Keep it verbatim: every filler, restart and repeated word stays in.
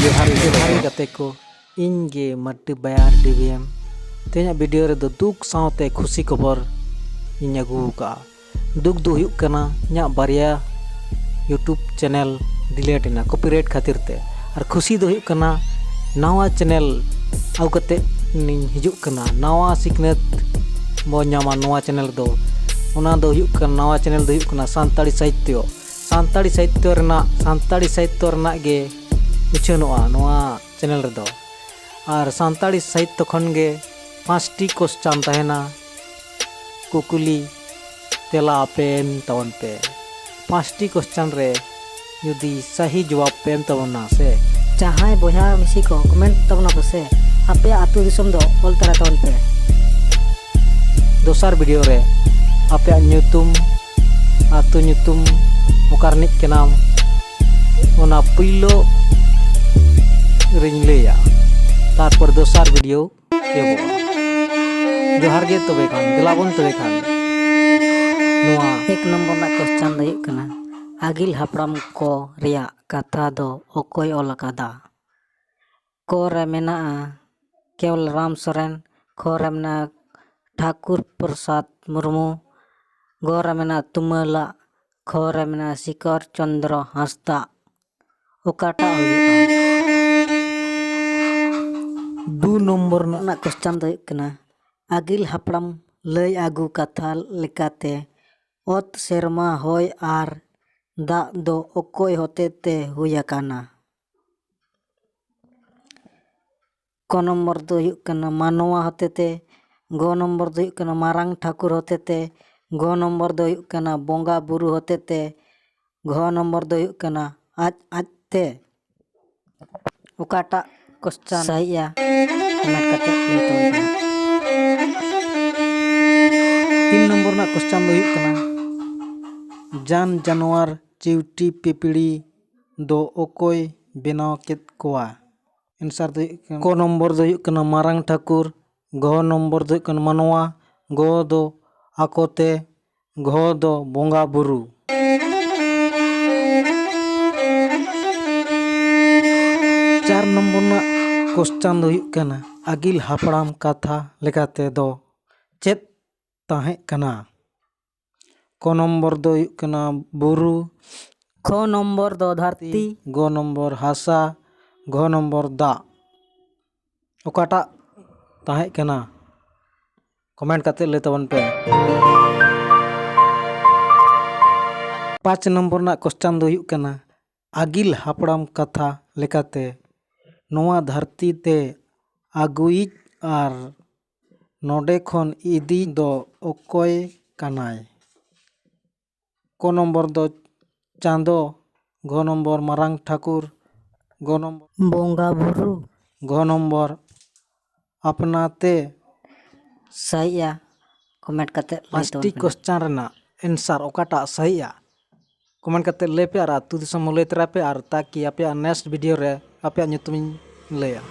ᱡᱚᱦᱟᱨ ᱜᱮ ᱜᱟᱛᱮ ᱠᱚ, ᱤᱧ ᱜᱮ ᱢᱟᱹᱨᱰᱤ ᱵᱟᱭᱟᱨ ᱰᱤ ᱵᱷᱤ ᱮᱢ᱾ ᱛᱮᱦᱮᱧᱟᱜ ᱵᱷᱤᱰᱤᱭᱳ ᱨᱮᱫᱚ ᱫᱩᱠ ᱥᱟᱶᱛᱮ ᱠᱷᱩᱥᱤ ᱠᱷᱚᱵᱚᱨ ᱤᱧ ᱟᱹᱜᱩ ᱟᱠᱟᱫᱼᱟ᱾ ᱫᱩᱠ ᱫᱚ ᱦᱩᱭᱩᱜ ᱠᱟᱱᱟ ᱤᱧᱟᱹᱜ ᱵᱟᱨᱭᱟ ᱭᱩᱴᱩᱵᱽ ᱪᱮᱱᱮᱞ ᱰᱤᱞᱤᱴ ᱮᱱᱟ ᱠᱚᱯᱤᱨᱟᱭᱤᱴ ᱠᱷᱟᱹᱛᱤᱨ ᱛᱮ, ᱟᱨ ᱠᱷᱩᱥᱤ ᱫᱚ ᱦᱩᱭᱩᱜ ᱠᱟᱱᱟ ᱱᱟᱣᱟ ᱪᱮᱱᱮᱞ ᱟᱹᱜᱩ ᱠᱟᱛᱮ ᱤᱧ ᱦᱤᱡᱩᱜ ᱠᱟᱱᱟ, ᱱᱟᱣᱟ ᱥᱤᱠᱷᱱᱟᱹᱛ ᱵᱚ ᱧᱟᱢᱟ ᱱᱚᱣᱟ ᱪᱮᱱᱮᱞ ᱨᱮᱫᱚ᱾ ᱚᱱᱟ ᱫᱚ ᱦᱩᱭᱩᱜ ᱠᱟᱱᱟ, ᱱᱟᱣᱟ ᱪᱮᱱᱮᱞ ᱫᱚ ᱦᱩᱭᱩᱜ ᱠᱟᱱᱟ ᱥᱟᱱᱛᱟᱲᱤ ᱥᱟᱦᱤᱛᱭᱚ᱾ ᱥᱟᱱᱛᱟᱲᱤ ᱥᱟᱦᱤᱛᱭᱚ ᱨᱮᱱᱟᱜ, ᱥᱟᱱᱛᱟᱲᱤ ᱥᱟᱦᱤᱛᱭᱚ ᱨᱮᱱᱟᱜ ᱜᱮ ᱩᱪᱷᱟᱹᱱᱚᱜᱼᱟ ᱱᱚᱣᱟ ᱪᱮᱱᱮᱞ ᱨᱮᱫᱚ᱾ ᱟᱨ ᱥᱟᱱᱛᱟᱲᱤ ᱥᱟᱦᱤᱛᱭᱚ ᱠᱷᱚᱱ ᱜᱮ ᱯᱟᱸᱪᱴᱤ ᱠᱚᱥᱪᱟᱱ ᱛᱟᱦᱮᱱᱟ, ᱠᱩᱠᱞᱤ ᱛᱮᱞᱟ ᱟᱯᱮ ᱮᱢ ᱛᱟᱵᱚᱱ ᱯᱮ᱾ ᱯᱟᱸᱪᱴᱤ ᱠᱚᱥᱪᱟᱱ ᱨᱮ ᱡᱩᱫᱤ ᱥᱟᱹᱦᱤ ᱡᱚᱵᱟᱵ ᱯᱮ ᱮᱢ ᱛᱟᱵᱚᱱᱟ ᱥᱮ, ᱡᱟᱦᱟᱸᱭ ᱵᱚᱭᱦᱟ ᱢᱤᱥᱤ ᱠᱚ ᱠᱚᱢᱮᱱᱴ ᱛᱟᱵᱚᱱᱟ ᱯᱮ ᱥᱮ, ᱟᱯᱮᱭᱟᱜ ᱟᱹᱛᱩ ᱫᱤᱥᱚᱢ ᱫᱚ ᱚᱞ ᱛᱟᱨᱟ ᱛᱟᱵᱚᱱ ᱯᱮ᱾ ᱫᱚᱥᱟᱨ ᱵᱷᱤᱰᱤᱭᱳ ᱨᱮ ᱟᱯᱮᱭᱟᱜ ᱧᱩᱛᱩᱢ, ᱟᱹᱛᱩ ᱧᱩᱛᱩᱢ, ᱚᱠᱟ ᱨᱤᱱᱤᱡ ᱠᱟᱱᱟᱢ, ᱚᱱᱟ ᱯᱩᱭᱞᱳ ᱨᱤᱧ ᱞᱟᱹᱭᱟ᱾ ᱛᱟᱨᱯᱚᱨ ᱫᱚᱥᱟᱨ ᱵᱷᱤᱰᱤᱭᱳ ᱮᱦᱚᱵᱚᱜᱼᱟ᱾ ᱡᱚᱦᱟᱨ ᱜᱮ ᱛᱚᱵᱮ ᱠᱷᱟᱱ, ᱫᱮᱞᱟ ᱵᱚᱱ ᱛᱚᱵᱮ ᱠᱷᱟᱱ ᱱᱚᱣᱟ ᱮᱠ ᱱᱚᱢᱵᱚᱨ ᱨᱮᱱᱟᱜ ᱠᱚᱥᱪᱟᱱ ᱫᱚ ᱦᱩᱭᱩᱜ ᱠᱟᱱᱟ, ᱟᱹᱜᱤᱞ ᱦᱟᱯᱲᱟᱢ ᱠᱚ ᱨᱮᱭᱟᱜ ᱠᱟᱛᱷᱟ ᱫᱚ ᱚᱠᱚᱭ ᱚᱞ ᱟᱠᱟᱫᱟ? ᱠᱚ ᱨᱮ ᱢᱮᱱᱟᱜᱼᱟ ᱠᱮᱣᱞ ᱨᱟᱢ ᱥᱚᱨᱮᱱ, ᱠᱷᱚ ᱨᱮ ᱢᱮᱱᱟᱜᱼᱟ ᱴᱷᱟᱠᱩᱨ ᱯᱨᱚᱥᱟᱫᱽ ᱢᱩᱨᱢᱩ, ᱜᱚ ᱨᱮ ᱢᱮᱱᱟᱜᱼᱟ ᱛᱩᱢᱟᱹᱞᱟᱜ, ᱠᱷᱚ ᱨᱮ ᱢᱮᱱᱟᱜᱼᱟ ᱥᱤᱠᱚᱨ ᱪᱚᱱᱫᱨᱚ ᱦᱟᱸᱥᱫᱟ᱾ ᱚᱠᱟᱴᱟᱜ ᱦᱩᱭᱩᱜᱼᱟ? ᱫᱩ ᱱᱚᱢᱵᱚᱨ ᱨᱮᱱᱟᱜ ᱨᱮᱱᱟᱜ ᱠᱚᱥᱪᱟᱱ ᱫᱚ ᱦᱩᱭᱩᱜ ᱠᱟᱱᱟ, ᱟᱹᱜᱤᱞ ᱦᱟᱯᱲᱟᱢ ᱞᱟᱹᱭ ᱟᱹᱜᱩ ᱠᱟᱛᱷᱟ ᱞᱮᱠᱟᱛᱮ ᱚᱛ, ᱥᱮᱨᱢᱟ, ᱦᱚᱭ ᱟᱨ ᱫᱟᱜ ᱫᱚ ᱚᱠᱚᱭ ᱦᱚᱛᱮᱛᱮ ᱦᱩᱭ ᱟᱠᱟᱱᱟ? ᱠᱚ ᱱᱚᱢᱵᱚᱨ ᱫᱚ ᱦᱩᱭᱩᱜ ᱠᱟᱱᱟ ᱢᱟᱱᱣᱟ ᱦᱚᱛᱮᱛᱮ, ᱜᱚ ᱱᱚᱢᱵᱚᱨ ᱫᱚ ᱦᱩᱭᱩᱜ ᱠᱟᱱᱟ ᱢᱟᱨᱟᱝ ᱴᱷᱟᱹᱠᱩᱨ ᱦᱚᱛᱮᱛᱮ, ᱜᱷᱚ ᱱᱚᱢᱵᱚᱨ ᱫᱚ ᱦᱩᱭᱩᱜ ᱠᱟᱱᱟ ᱵᱚᱸᱜᱟ ᱵᱩᱨᱩ ᱦᱚᱛᱮᱛᱮ, ᱜᱷᱚ ᱱᱚᱢᱵᱚᱨ ᱫᱚ ᱦᱩᱭᱩᱜ ᱠᱟᱱᱟ ᱟᱡ ᱟᱡᱛᱮ᱾ ᱚᱠᱟᱴᱟᱜ ᱠᱚᱥᱪᱟᱱ ᱥᱟᱹᱦᱤᱭᱟ? ᱠᱚᱢᱮᱱᱴ ᱠᱟᱛᱮ ᱞᱟᱹᱭ ᱛᱟᱵᱚᱱ ᱯᱮ᱾ ᱛᱤᱱ ᱱᱚᱢᱵᱚᱨ ᱨᱮᱱᱟᱜ ᱠᱚᱥᱪᱟᱱ ᱫᱚ ᱦᱩᱭᱩᱜ ᱠᱟᱱᱟ, ᱡᱟᱱ ᱡᱟᱱᱣᱟᱨ ᱪᱤᱣᱴᱤ ᱯᱤᱯᱤᱲᱤ ᱫᱚ ᱚᱠᱚᱭ ᱵᱮᱱᱟᱣ ᱠᱮᱫ ᱠᱚᱣᱟ? ᱮᱱᱥᱟᱨ ᱫᱚ ᱦᱩᱭᱩᱜ ᱠᱟᱱᱟ, ᱠᱚ ᱱᱚᱢᱵᱚᱨ ᱫᱚ ᱦᱩᱭᱩᱜ ᱠᱟᱱᱟ ᱢᱟᱨᱟᱝ ᱴᱷᱟᱹᱠᱩᱨ, ᱜᱷᱚ ᱱᱚᱢᱵᱚᱨ ᱫᱚ ᱦᱩᱭᱩᱜ ᱠᱟᱱᱟ ᱢᱟᱱᱣᱟ, ᱜᱚ ᱫᱚ ᱟᱠᱚᱛᱮ, ᱜᱷᱚ ᱫᱚ ᱵᱚᱸᱜᱟ ᱵᱩᱨᱩ᱾ ᱠᱚᱥᱪᱟᱱ ᱫᱚ ᱦᱩᱭᱩᱜ ᱠᱟᱱᱟ, ᱟᱹᱜᱤᱞ ᱦᱟᱯᱲᱟᱢ ᱠᱟᱛᱷᱟ ᱞᱮᱠᱟᱛᱮ ᱫᱚ ᱪᱮᱫ ᱛᱟᱦᱮᱸ ᱠᱟᱱᱟ? ᱠᱚ ᱱᱚᱢᱵᱚᱨ ᱫᱚ ᱦᱩᱭᱩᱜ ᱠᱟᱱᱟ ᱵᱩᱨᱩ, ᱠᱷᱚ ᱱᱚᱢᱵᱚᱨ ᱫᱚ ᱫᱷᱟᱹᱨᱛᱤ᱾ ᱜᱚ ᱱᱚᱢᱵᱚᱨ ᱦᱟᱥᱟ, ᱜᱷᱚ ᱱᱚᱢᱵᱚᱨ ᱫᱟᱜ᱾ ᱚᱠᱟᱴᱟᱜ ᱛᱟᱦᱮᱸ ᱠᱟᱱᱟ? ᱠᱚᱢᱮᱱᱴ ᱠᱟᱛᱮ ᱞᱟᱹᱭ ᱛᱟᱵᱚᱱ ᱯᱮ᱾ ᱯᱟᱸᱪ ᱱᱚᱢᱵᱚᱨ ᱨᱮᱱᱟᱜ ᱠᱚᱥᱪᱟᱱ ᱫᱚ ᱦᱩᱭᱩᱜ ᱠᱟᱱᱟ, ᱟᱹᱜᱤᱞ ᱦᱟᱯᱲᱟᱢ ᱠᱟᱛᱷᱟ ᱞᱮᱠᱟᱛᱮ ᱱᱚᱣᱟ ᱫᱷᱟᱹᱨᱛᱤ ᱛᱮ ᱟᱹᱜᱩᱭᱤᱡ ᱟᱨ ᱱᱚᱰᱮ ᱠᱷᱚᱱ ᱤᱫᱤ ᱫᱚ ᱚᱠᱚᱭ ᱠᱟᱱᱟᱭ? ᱠᱚ ᱱᱚᱢᱵᱚᱨ ᱫᱚ ᱪᱟᱸᱫᱚ, ᱜᱷᱚ ᱱᱚᱢᱵᱚᱨ ᱢᱟᱨᱟᱝ ᱴᱷᱟᱹᱠᱩᱨ, ᱜᱷᱚ ᱱᱚᱢᱵᱚᱨ ᱵᱚᱸᱜᱟ ᱵᱩᱨᱩ᱾ ᱜᱷᱚ ᱱᱚᱢᱵᱚᱨ ᱟᱯᱱᱟᱛᱮ᱾ ᱥᱟᱹᱦᱤᱭᱟ, ᱠᱚᱢᱮᱱᱴ ᱠᱟᱛᱮ ᱞᱟᱹᱭ ᱯᱟᱸᱪᱴᱤ ᱛᱟᱵᱚᱱ ᱯᱮ᱾ ᱠᱚᱥᱪᱟᱱ ᱨᱮᱱᱟᱜ ᱮᱱᱥᱟᱨ ᱚᱠᱟᱴᱟᱜ ᱥᱟᱹᱦᱤᱭᱟ? ᱠᱚᱢᱮᱱᱴ ᱠᱟᱛᱮ ᱞᱟᱹᱭ ᱯᱮ ᱟᱨ ᱟᱹᱛᱩ ᱫᱤᱥᱚᱢ ᱦᱚᱸ ᱞᱟᱹᱭ ᱛᱚᱨᱟᱭ ᱯᱮ, ᱟᱨ ᱛᱟᱠᱤ ᱟᱯᱮᱭᱟᱜ ᱱᱮᱠᱥᱴ ᱵᱷᱤᱰᱤᱭᱳ ᱨᱮ ᱟᱯᱮᱭᱟᱜ ᱧᱩᱛᱩᱢᱤᱧ ᱞᱟᱹᱭᱟ᱾